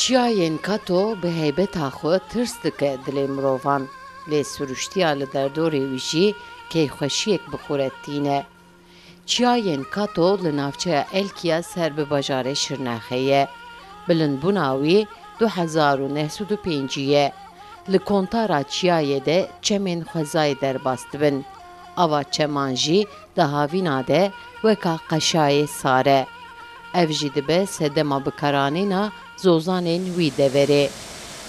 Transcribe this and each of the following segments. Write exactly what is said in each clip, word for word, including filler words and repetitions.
Çiyayên Kato bi heybeta xwe tirs dike dilê mirovan, lê siruştiya li derdorê wî jî keyfxweşiyek bi xwe re tîne. Çiyayên Kato li navçeya Elkiya ser bi bajarê Şirnexê ye. Bilindbûna wî du hezar û neh sed û pêncî ye. Li kontara çiyayê de çemên xwezayê derbas dibin. Ava çeman jî di havîna de weka qeşayê sar e. Ev jî dibe sedema bikaranîna zozanên wî deverê.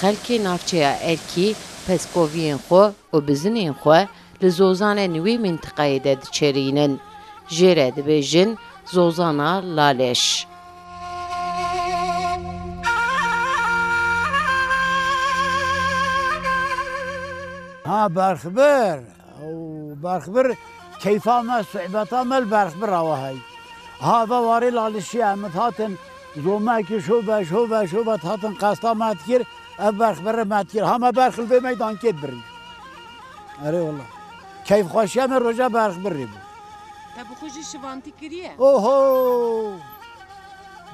Xelkê navçeya Elkî pezkoviyên xwe û bizinên xwe li zozanên wî mintiqeyê de diçerînin. Jê re dibêjin zozana Laleş. Ha, berxbir. Ew berxbir keyfa me, suhbeta me li berxbir awa hey. Ha, ve warê Lalişiye em dihatin zomekî şobe, şobe, şobe dihatin qesta me dikir, ev berxbir me dikir. Ha, me berx li vê meydankê dibirî. Erê wela. Keyfxweşiya me roja berxbirê bû. Te bi xwe jî şivantî kiriye? Oho!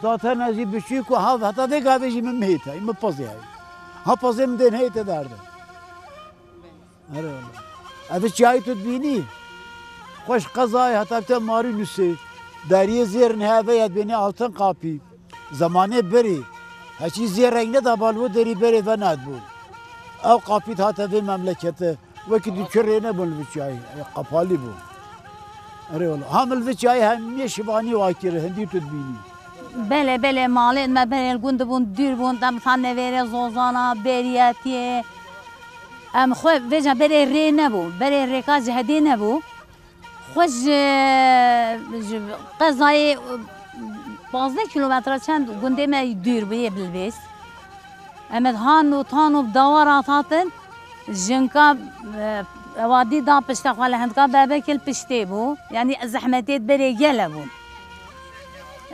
Zaten ez jî biçûk û ha heta vê gavê jî min mihêt hey, min pezê hey. Ha pezê min dê nehête derdin. Erê wela. Ev çiyayî tu dibînî? Xweş qezayê heta te marî nusê. Deriyê zêr niha ve yad bênê altın kapî. Zemanê berê. Heçî zêr reng neda bal wo derî berê ve nadbû. Ew kapî hate vê memlekete. Wekî dû çi rê nebûn li vê çiyayê. E, qapalî bû. Erê wela. Hem li vê çiyayê hemiyê şivanî wa kir, hindî tu dibînî. Belê, belê, malên me berê li gund bûn, dûr bûn, dem tan nevêrê zozana, beriyetiyê. Em xwe vêca berê rê nebû, berê rêka cehdê nebû. Xwe ji, ji qezayê pazdeh kîlometre çend gundê me dûr bûye Bilbês. Em ê han û tan û bi dawara hatin, jinka, e, ewadî da pişta xwe li hindka bebekê li piştê bû. Yanî zehmetê berê gele bûn.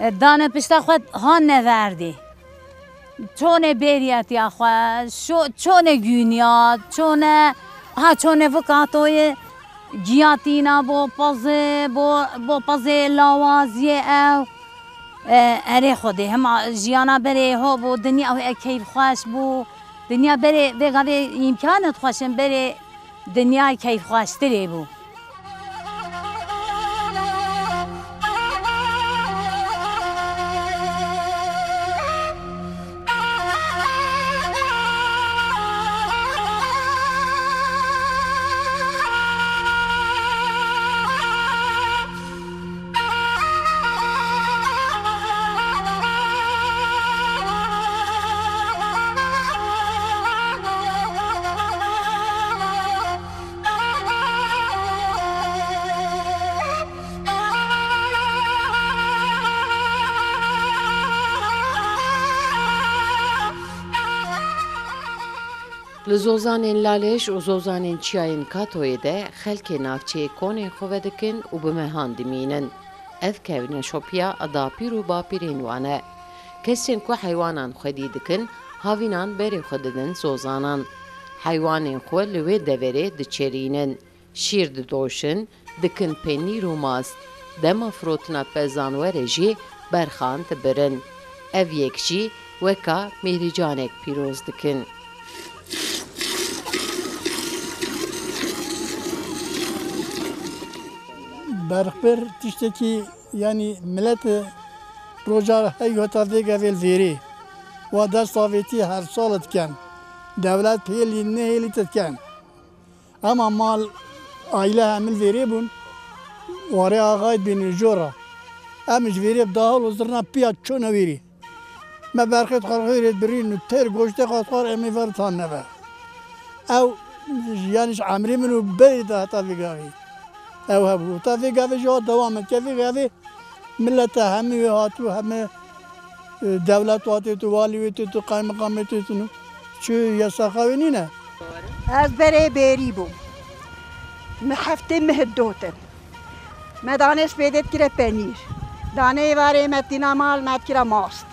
E, dane pişta xwe han neverdî. Çone bêriyetiya xwe, şo-, çone gûniya, çone, ha, çone vikatoye, giyatîna bo pezê, bo, bo pezê lawaziyê ew. E, erê Xwedê, hema jiyana berê ho bû, dinya wê keyfxweş bû. Dinya berê, vê gavê îmkanet xweş in, berê dinya keyfxweştirê bû. Li zozanên Laleş û zozanên çiyayên Katoyê de xelkê navçeyê konên xwe vedikin û bi mehan dimînin. Ev kevneşopiya dapîr û bapîrên wan e. Kesên ku heywanan xwedî dikin, havînan berê xwe didin zozanan. Heywanên xwe li wê deverê diçerînin. Şîr didoşin, dikin penîr û mast. Dema firotina pezan were jî berxan dibirin. Ev yek jî weka mêrîcanek pîroz dikin. Berxbir tiştekî, yanî milet roja hey heta vê gavê li vêrê. Wa dest avêtî her sal dikin. Dewlet pêlî nehêlî dikin. Ema mal, aile hemil vêrê bûn. Warê axayê dibînin jora. Em ji vêrê bi dahil û zirna piya çûne wêrê. Me berxê xwe rê birîn û têr goştê xwe xwar em ê ver tan nebe. Ew, yanî ji emrê min û berê de heta vê gavê. Ew hebû. Heta vê gavê jî hat dewam e. Ke vê gavê Milete hemî wê hatû, hemî, e, dewlet hatê tu, walî wê tê tu, qaymeqamê tê tu, çi yesaxa wê nîne. Ez berê bêrî bûm. Mi heftê mih dotin. Me danê spêdê dikire penîr. Danê êvarê me tîna mal, me dikire mast.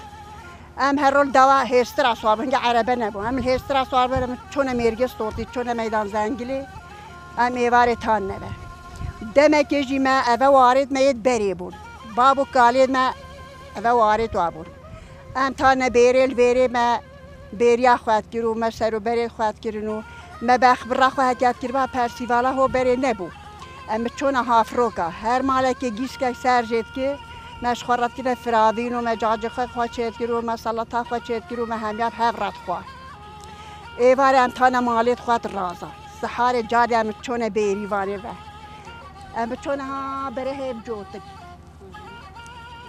Em her rol dewa hêstira swar bin, hingê erebe nebû. Em hêstira swar bin, em çone mêrgê stotî, çone meydan zengilê. Em êvarê tan nebe. Demekê jî me eve warêt me yêt berê bûn. Bab û kalêt me eve warêt wa bûn. Em tan ne bêrê li bêrê me Bêriya xwe dikir û me serûberê xwe dikirin û me bexbira xwe heke dikiriba persîvala ho berê nebû. Em bi çona hafroka, her malekê gîskek ser jê dikir, me ji xwe re dikirine firavîn û me cacixê xwe çêdikir û me selata xwe çêdikir û me hemya bi hev re dixwar. Êvarê em tane malê dixwe diraza. Siharê carê em bi çone bêrîvanê ve. Em bi çone ha berehê bi cotik.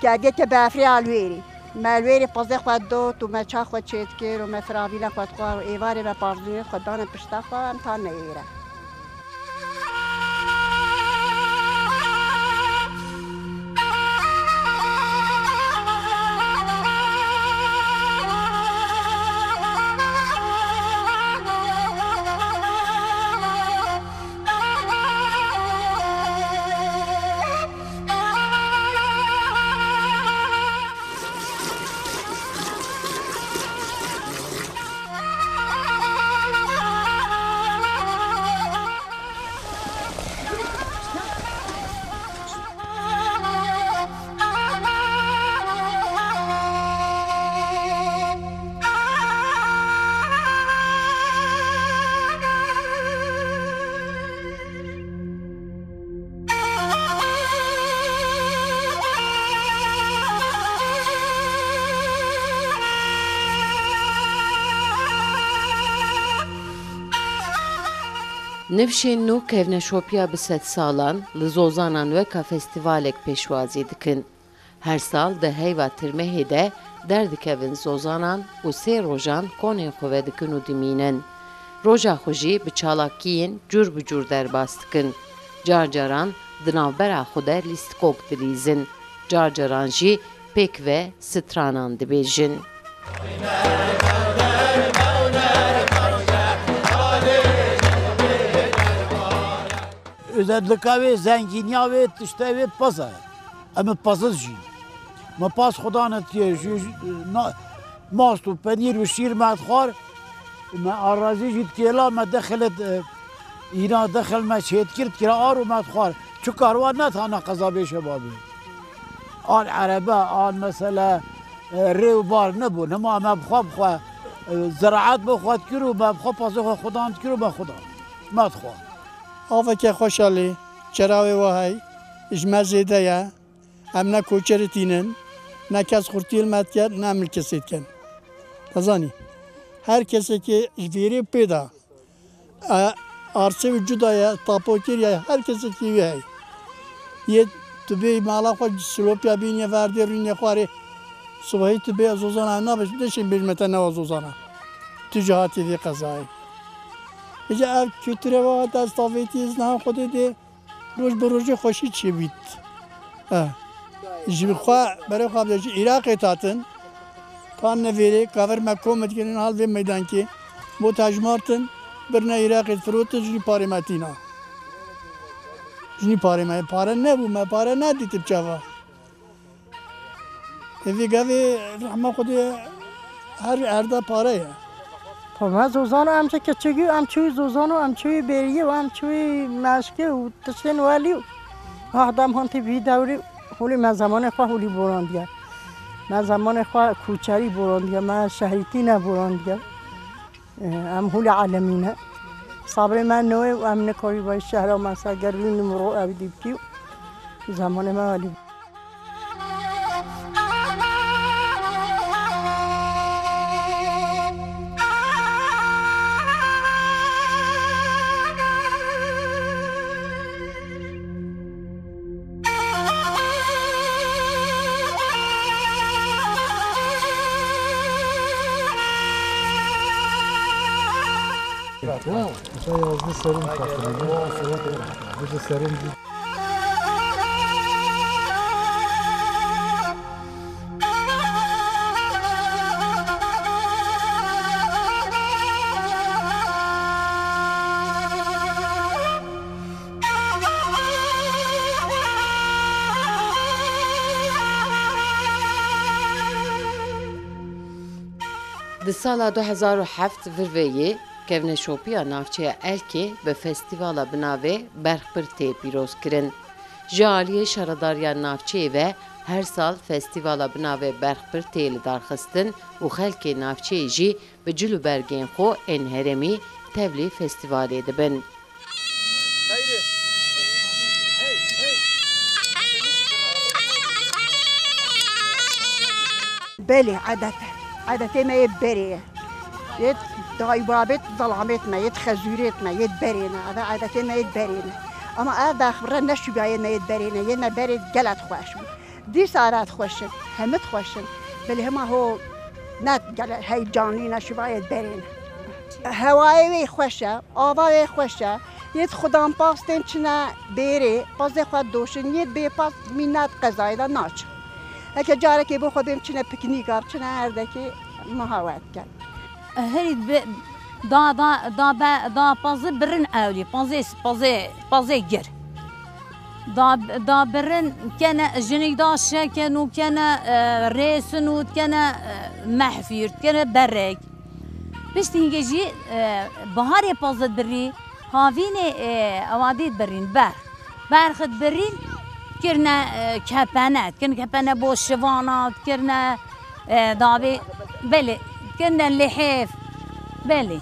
Kevgeke befrê a li wêrê. Me li wêrê pezê xwe dot û me ça xwe çêdikir û me firavîna xwe dixwar û êvarê me pazdûnê xwe dane pişta xwe, em tane êre. Nifşên nû kevneşopiya bi sedsalan li Zozanan weka festîvalek pêşwazî dikin. Her sal di heyva tirmehê de derdikevin Zozanan û sê rojan konên xwe vedikin û dimînin. Roja xwe jî bi çalakiyên cûr bi cûr derbas dikin. Car caran di navbera xwe de lîstikok dilîzin. Car caran jî pêk ve stranan dibêjin. Özellikle ve zenginiya ve tişte ve pazar. Em ê pezij jî. Me paz Xudan etiye, jû, jû, na, mast û penîr û şîr me dixwar. Me arazî jî dikêla me dexilê, e, îna dexil me çêdikir, dikira ar û me dixwar. Çi karwan netana qezabê şebabê. An erebe, an mesele, e, rê û bar nebûn. Hema me bi xwe bi xwe, e, ziraet bi xwe dikir û me bi xwe pazê xwe Xudan dikir û me Xudan. Me dixwar. Aveke xweş e lê, çerawê wa hey, ji me zêde ye. Em ne koçerê tînin, ne kes xurtiyê li me dike, ne em li kesê dikin. Te zanî, her kesekê ji vêrê pê de, e, arsê wî cuda ye, tapokêr ye, her kesekî wî heye. Yê tu bê mala xwe silopiya bînî ye, verdê rûnê xwarê, sibahî tu bê Zozana nabe, neşên bêjme te newa Zozana. Tu jî hatî vê qezayê. Îca ev kulturê we hate, ez tavêtî, ez niha Xwedê dê, Roj bi rojê xweşî çêbît. Eh. Ji xwe, berê xwe bide ji Iraqê hatin. Tan nevêrê, kavir me kom dikirin hal vê meydankê. Bo tajmartin, birine Iraqê firotin, jinî parê me tîna. Jinî parê me, pare nebû, me pare nedîtib çava. Ê vî gavê rehma Xwedê her erda pare ye. Xwe me Zozano em çi keçikî û em çûyî Zozano, em çûyî bêriyê û em çûyî meşkê û tiştên welî û ah dem hantî vî dewrî holî me zemanê xwe holî borandiye. Me zemanê xwe kûçerî borandiye, me şehrîtî neborandiye. Em hûlê alemî ne. Sabrê me newê û em nikarî vay şehra me ser gerî nimro ew dî bikî û zemanê me welî. Aşağı yazdı serum katıldı. Bu da serum. Di sala du hezar û heft vir ve yê, kevneşopiya navçeya Elkê bi festîvala bi navê Berxbir tê pîrozkirin. Ji aliyê şaredariya navçeyê ve Her sal festîvala bi navê Berxpir tê lidarxistin û xelkê navçeyê jî bi cil û bergên xwe ên herêmî tevlî festîvalê dibin. Belê, edet e. Edetê me yê berê ye. Yê dayî babêt zelamêt me, yê xezûrêt me, yê berê ne. Eve edetê me yê berê ne. Ama ev daxivre ne şubiya yê me yê berê ne. Yê me berê gelek xweş bû. Dîsa re xweş in, hemit xweş in. Belê hema ho ne gelek heyecanlî ne şubiya yê berê ne. Hewayê wê xweş e. Ava wê xweş e. Yêt xudan pas tên çine bêrê, pazê xwe doşin, yêt bê pas mînet qezayê de naçin. Heke carekê bo xwe bêm çine piknîka, çine erdekê, muhawet ken. Herî bi, da, da, da be, da pazê birin ewlî, pazê, pazê, pazê gir. Da, da birin kene jinik da şeken û kene, e, rêsin û kene, e, mehfîr, kene berek. Piştî hingê jî, e, biharê pazet birî, havînê, e, ewadî birîn, berx. Berxit birîn, kirine, e, kepene, kirine kepene bo şivana, kirine, e, davê, belê, kirine lihêf, belê.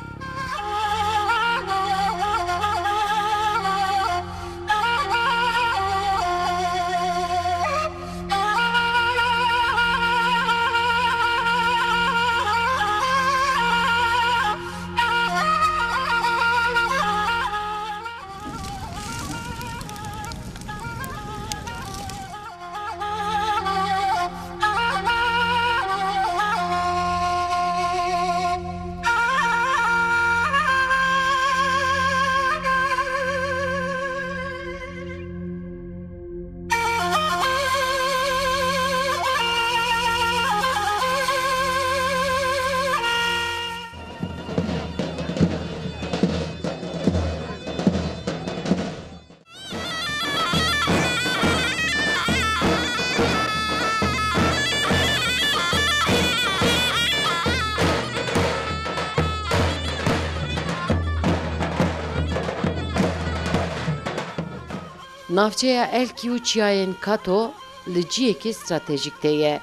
Navçeya Elkî û çiyayên Kato li ciyekî stratejîk de ye.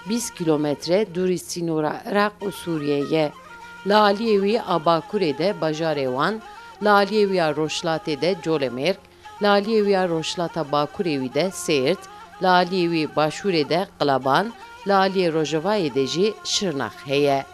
Bîst kîlometre dûrî sînora Iraq û Sûriyê ye. Li aliyê wî a bakurê de bajarê Wan, li aliyê wî a rojhilatê de Colemêrg, li aliyê wî a rojhilata bakurê wî de Sêrt, li aliyê wî başûrê de Qilaban, li aliyê rojevayê de jî Şirnex heye.